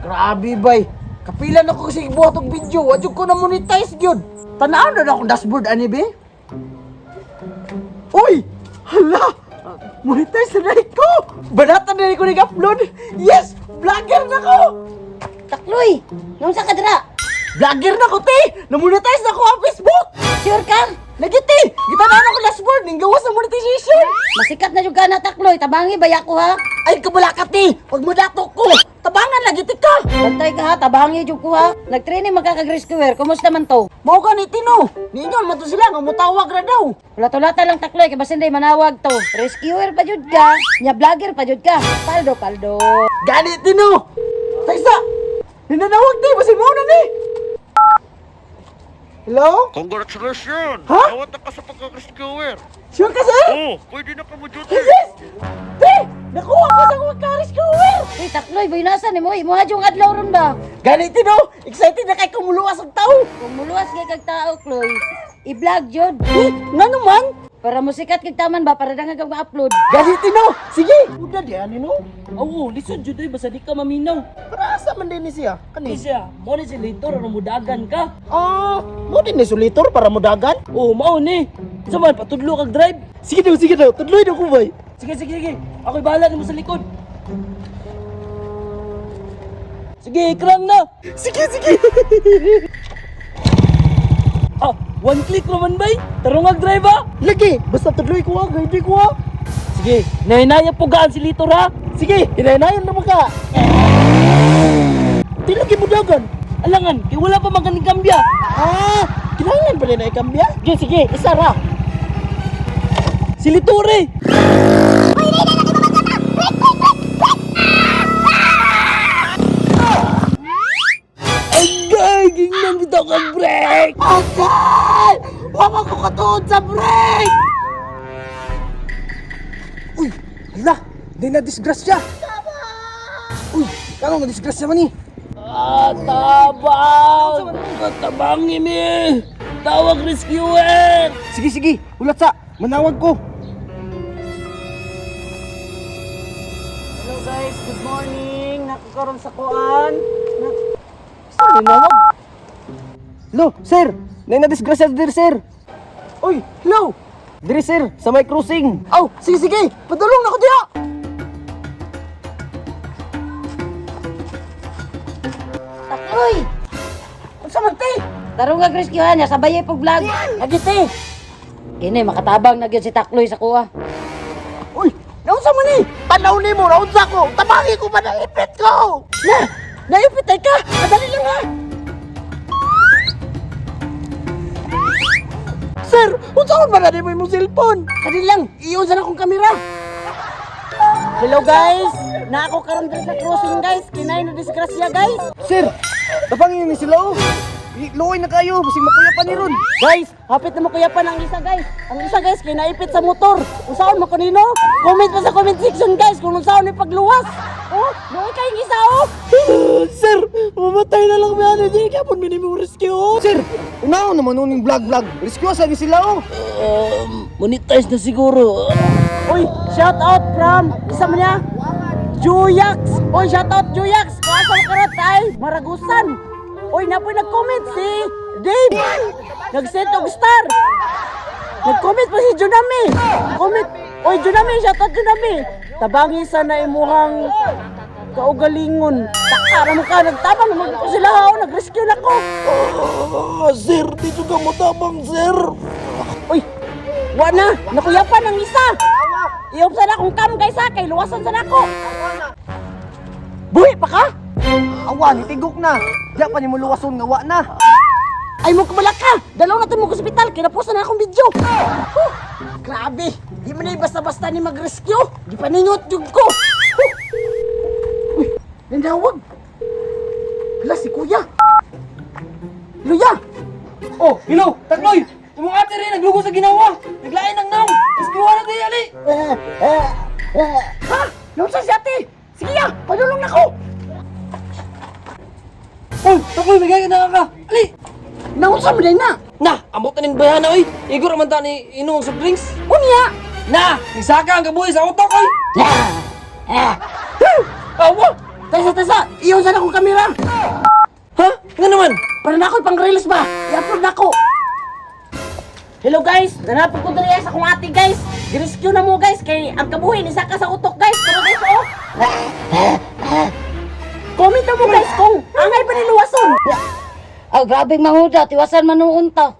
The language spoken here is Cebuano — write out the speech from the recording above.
Grabe bay. Kapila na ko kasi buhat og video, wa jud ko na monetize gyud. Tan-aw na akong dashboard ani be. Uy! Hala! Monetize na dahil ko! Banatan na ko nag-upload! Yes! Vlogger na ko! Takloy! Naunsa ka dira? Vlogger na ko, te! Na-monetize na ko ang Facebook! Sure ka? Lagi, te! Gitanaw na ko dashboard! Ning gawas sa monetization! Masikat na jud ka na Takloy, tabangi baya ko ha. Ay, kabala ka, te! Pag mudato ko! Tabangan lagi, te ka! Bantay ka ha, tabangi jud ko ha. Nag-training magkakag-rescuer, kumusta man to? Mao ka ni Tino! Niingon man to sila nga mutawag ra daw! Ulat-ulata lang Takloy, kay basin day manawag to. Rescuer pa jud ka, nya vlogger pa jud ka. Paldo paldo. Gani, Tino! Taysa! Ninanawag, te! Basin mo na ni! Hello? Congratulations! Ha? Nawat na ka sa pagka-rescuer! Sure ka, sir? Oo, pwede na ka mo duty! Yes! Te! Nakuha ko sa mga rescuer! Uy Takloy, buynasa nimo, imuha jung adlaw ron ba? Gani, Tino! Excited na kay kumuluwas ang tao! Kung muluwas kay kag tao, Kloy, i-vlog jud. Eh, nga naman! Para musikat kag taman ba para dangag kag ma-upload. Gani, Tino! Sige! Uda di ani no? Oo, lisod jud oy basta di ka maminaw. Para asa man din ni siya? Kani? Kasi siya, mo ni si Litor ano mudagan ka. Ah, mo din ni sulitor para mudagan? Oo, mao ni. Sa man patudlo kag drive. Sige daw. Tudloy daw ko bay. Sige, sige, sige. Ako'y bahala nimo sa likod. Sige, ikrang na. Sige, sige. Ah, one click naman bay. Tarungag drive ha. Lagi, basta tudloy ko ha, guide ko ha. Sige, nahinaya po gaan si Litor ha. Sige, hinaynayon na mo ka. Di lagi mudagan. Alangan, kay wala pa man kaning kambya. Ah, kinahanglan pa din na ikambya? Sige, sige, isa ra. Si Litor eh. Agay, gingnan bitaw kang break. Agay! Wa ko katuod sa break! Uy, hala, di na disgrasya. Uy, kano nga disgrasya man ni? Ah, tabang! Tabang ini! Tawag rescuer! Sige, sige, ulat sa, manawag ko. Hello guys, good morning. Nakakaroon sa kuan. Na... Saan ninawag? Lo, sir, na disgrasya dir sir. Uy, hello! Diri sir, sa may crossing. Aw, sige sige, padulong na ko diya. Takloy! Unsa man te? Tarungag rescuer niya, sabay pag vlog. Lagi te. Kini makatabang na gyud si Takloy sa kuha. Uy, naunsa man ni? Tanaw nimo, naunsa ko. Tabangi ko ba naipit ko? Na, naipit ay ka. Madali lang ha. Sir, unsaon man na nimo imong cellphone? Kadali lang, iyon sa akong kamera. Hello guys, na ako karon diri sa crossing guys. Kinay na disgrasya guys. Sir, tabangin ni sila oh. Luoy na kayo, basig makuya pa ni ron. Guys, hapit na makuyapan ang isa guys. Ang isa guys kay naipit sa motor. Unsaon mo kanino? Comment pa sa comment section guys kung unsaon ni pagluwas. Oh, luoy kayong isa oh. Sir, mamatay na lang may ano. Di ka po minimum rescue. Sir, unaon naman uning vlog vlog. Rescue sa sila oh. Monetize na siguro. Uy, shout out from isa man niya. Juyax. Uy, shout out Juyax. Kung asa mo karot ay Maragusan. Uy, napoy nag-comment si Dave. Nag-send og star. Nag-comment pa si Junami. Comment. Uy, Junami, shout out Junami. Tabangi sana imuhang kaugalingon. Takara mo ka, nagtabang mo ko sila ha, oh, nag-rescue na ko. Ah, sir, dito ka mo tabang, sir. Uy, wa na, nakuyapan ang isa. Iop sana akong cam guys ha, kay luwasan sana ako. Buhi pa ka? Awa, nitigok na. Diya pa nimo luwason nga wa na. Ay mo kumala ka! Dalaw natin mo ospital, kinapusan na akong video. Huh, grabe, di man na basta-basta ni mag-rescue. Di paningot jud ko. Huh. Uy, nanawag. Hala, si kuya. Luya! Oh, hello, Takloy! Imong ate rin, naglugo sa ginawa. Naglain ng naong. Rescue na tayo, ali. Ha? Naunsa si ate? Sige ya, padulong na ko. Uy, Takloy, may gaya na ka. Ali! Naunsa mo din na? Na, ambot na ning bayana, oy. Igor man ta ni inom soft drinks. Unya! Na, nisaka ang kabuhi sa utok, oy. Awa! Tesa, tesa! Iyon sa akong kamera. Ha? Nga naman? Para na ako'y pang-reels ba? I-upload na ako. Hello guys, nanapag ko diri sa akong ate guys. Girescue na mo guys kay ang kabuhi ni saka sa utok guys. Pero guys oh. Comment na mo guys kung angay pa ni luwason. Oh, grabe manguda, tiwasan manuon ta.